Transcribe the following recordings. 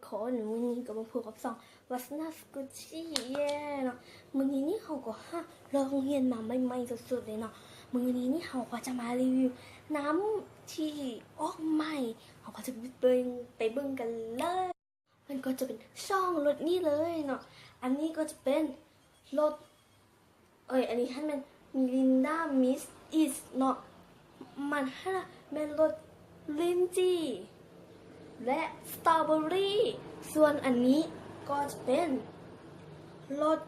ຄົນ ມື້ນີ້ກໍມາພົບກັບຊ່ອງ ວັດສະນາ ສະກຸດຊີ ເຢ້ເນາະ. ມື້ນີ້ນີ້ເຮົາກໍຫາເລີກໂຮງຮຽນມາໃໝ່ໆ ສົດໆ ເລີຍເນາະ. ມື້ນີ້ນີ້ເຮົາກໍຈະມາຣີວິວນ້ຳທີ່ອອກໃໝ່ ເຮົາກໍຈະໄປເບິ່ງ ໄປເບິ່ງກັນເລີຍ. ມັນກໍຈະເປັນສອງລົດນີ້ເລີຍເນາະ. ອັນນີ້ກໍຈະເປັນລົດ ເອີຍ ອັນນີ້ຫັ້ນແມ່ນມິລິນດາມິສອິດເນາະ. ມັນຫັ້ນນະແມ່ນລົດລິນຈີ ແລະ ສະຕໍເບີຣີ. ສ່ວນອັນນີ້ກໍຈະເປັນລົດ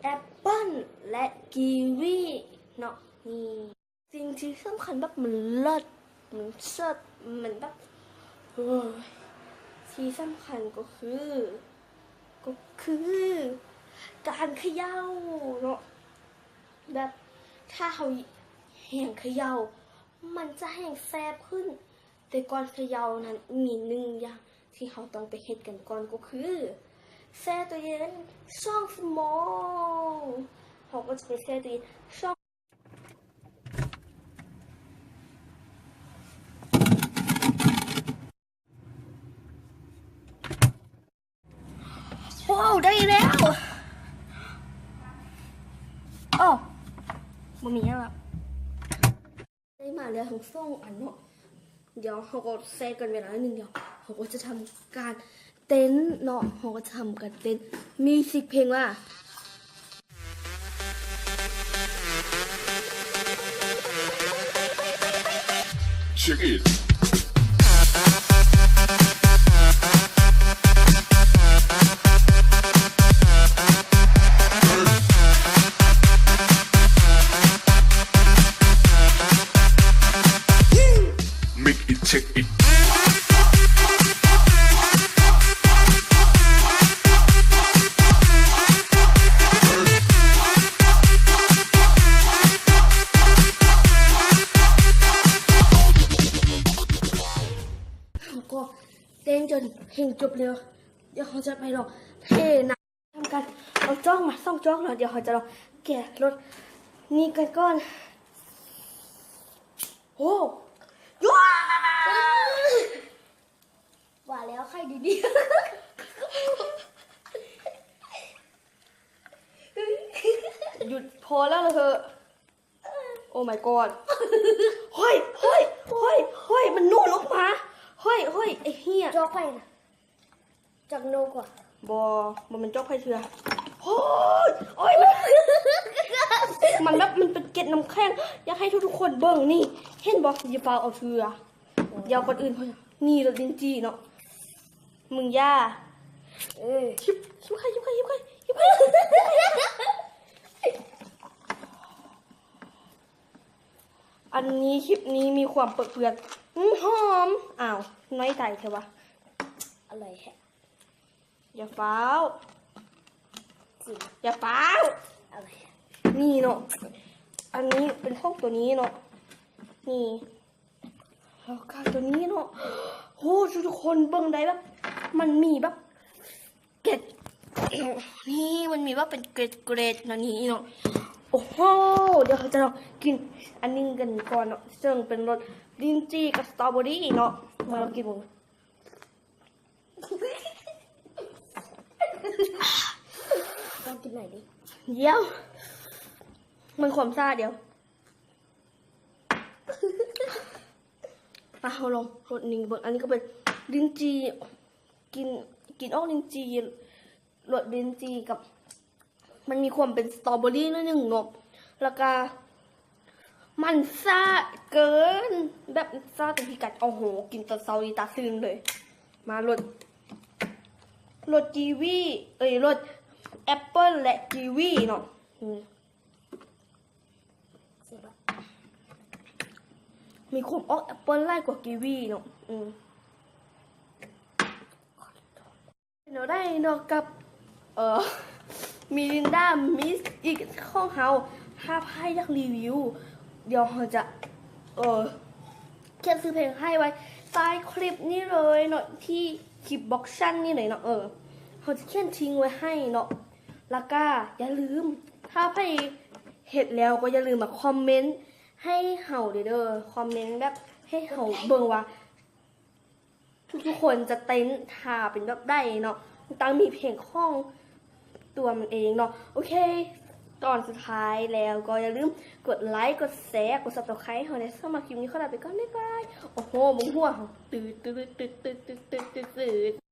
ແອັບເປິ້ນ ແລະ ກີວີເນາະ. ນີ້ ສິ່ງທີ່ສຳຄັນແບບມັນເລີດ ມັນເຊີດ ມັນແບບ ໂອ້ຍ ທີ່ສຳຄັນກໍຄື ກໍຄືການເຂຍ່າເນາະ. ແບບຖ້າເຮົາແຮງເຂຍ່າ ມັນຈະແຮງແຊບຂຶ້ນ. ແຕ່ກ່ອນເຂຍ່ານັ້ນ ມີໜຶ່ງຢ່າງທີ່ເຮົາຕ້ອງໄປເຮັດກັນກ່ອນ ກໍຄືແຊ່ຕູ້ເຢັນສອງຊົ່ວໂມງ. ເຮົາກໍຈະໄປແຊ່ຕູ້ເຢັນສອງ ໂອ້ ໄດ້ແລ້ວ. ໂອ້ ບໍ່ມີຫຍັງລະ. ໄດ້ມາແລ້ວທັງສອງອັນເນາະ. ດຽວເຮົາກໍແຊ່ກັນເວລາໜຶ່ງ ດຽວເຮົາກໍຈະທຳການເຕັ້ນເນາະ. ເຮົາກໍຈະທຳການເຕັ້ນ ມີຊິກເພງວ່າ Check it. Make it, check it. ເຮົາກໍເຕັ້ນຈົນເພງຈົບແລ້ວ. ດຽວເຮົາຈະໄປລອງເທນ້ຳ ທຳການເອົາຈອກມາສອງຈອກເນາະ. ດຽວເຮົາຈະລອງແກະລົດນີ້ກັນກ່ອນ. ໂອ້ ວ່າແລ້ວໄຂ່ດີໆ. ຢຸດ ພໍແລ້ວເທີ. Oh my god. ເຮີ້ຍ ເຮີ້ຍ ເຮີ້ຍ ເຮີ້ຍ ມັນນູນອອກມາ. ເຮີ້ຍ ເຮີ້ຍ ໄອ້ເຫ້ຍ. ຈອກໄຂ່ນະ. ຈັກໂນກວ່າ ບໍ່ ບໍ່ແມ່ນຈອກໄຂ່ເທື່ອ. ໂອ້ຍ ໂອ້ຍ ມັນ ມັນແບບ ມັນເປັນເກັດນ້ຳແຂງ. ຢາກໃຫ້ທຸກໆຄົນເບິ່ງນີ້ ເຫັນບໍ່? ຢ່າຟ້າວເອົາເທື່ອ. ດຽວກ່ອນອື່ນ ນີ້ລົດລິນຈີເນາະ. ມຶງຢ່າ ເອີ ຫິບ ຫິບໄຂ່ ຫິບໄຂ່ ຫິບໄຂ່ ຫິບໄຂ່. ອັນນີ້ ຄລິບນີ້ມີຄວາມເປິເປື້ອນ. ອືມ ຫອມ. ອ້າວ ນ້ອຍໃຈແທ້ວະ. ອະຮ່ອຍແຮະ. ຢ່າຟ້າວ ຢ່າຟ້າວ. ອະຮ່ອຍແຮະ. ນີ້ເນາະ ອັນນີ້ເປັນຂອງໂຕນີ້ເນາະ. ນີ້ ແລ້ວກະໂຕນີ້ເນາະ. ໂຫ ທຸກໆຄົນເບິ່ງໄດ້ແບບ ມັນມີແບບ ເກັດ ນີ້ມັນມີວ່າເປັນເກັດເກຣດເນາະ ນີ້ເນາະ. ໂອ້ໂຫ ດຽວເຮົາຈະລອງກິນອັນໜຶ່ງກັນກ່ອນເນາະ ເຊິ່ງເປັນລົດລິນຈີກັບສະຕໍເບີຣີເນາະ. ມາລອງກິນເບິ່ງ. ລອງກິນໜ້ອຍເດ້. ດຽວ ມັນຄວາມຊາດ. ດຽວ ມາ ເຮົາລອງລົດນີ້ເບິ່ງ. ອັນນີ້ກໍເປັນລິນຈີ ກິ່ນ ກິ່ນອອກລິນຈີ ລົດລິນຈີກັບ ມັນມີຄວາມເປັນສະຕໍເບີຣີໜ້ອຍໜຶ່ງເນາະ. ແລ້ວກະມັນຊາເກີນ ແບບຊາຈົນພິການ. ໂອ້ໂຫ ກິນຕອນເຊົ້ານີ້ຕາຕື່ນເລີຍ. ມາ ລົດ ລົດກີວີ ເອີຍ ລົດແອັບເປິ້ນ ແລະ ກີວີເນາະ. ອືມ ມີຄວາມອອກແອັບເປິ້ນຫຼາຍກວ່າກີວີເນາະ. ອືມ ເປັນແນວໃດເນາະກັບ ເອີ ມິລິນດາມິສອິດຂອງເຮົາ. ຖ້າໃຜຢາກຣີວິວ ດຽວເຮົາຈະ ເອີ ຂຽນຊື່ເພງໃຫ້ໄວ້ໃຕ້ຄລິບນີ້ເລີຍເນາະ ທີ່ຄລິບບັອກຊັນນີ້ເລີຍເນາະ. ເອີ ເຮົາຈະຂຽນຖິ້ມໄວ້ໃຫ້ເນາະ. ແລ້ວກະຢ່າລືມ ຖ້າໃຜເຮັດແລ້ວກໍຢ່າລືມມາຄອມເມັນໃຫ້ເຮົາເດີ້ ຄອມເມັນແບບໃຫ້ເຮົາເບິ່ງວ່າ ທຸກໆຄົນຈະເຕັ້ນທ່າເປັນແບບໃດເນາະ ຕ້ອງມີເພງຂອງຕົວມັນເອງເນາະ. ໂອເຄ ຕອນສຸດທ້າຍແລ້ວກໍຢ່າລືມກົດໄລ ກົດແຊ ກົດ Subscribe ໃຫ້ເຮົາແດ່. ສຳລັບຄລິບນີ້ຂໍລາໄປກ່ອນ ບາຍບາຍ. ໂອ້ໂຫ ເບິ່ງຫົວເຮົາ ຕື້ດໆໆໆໆໆ.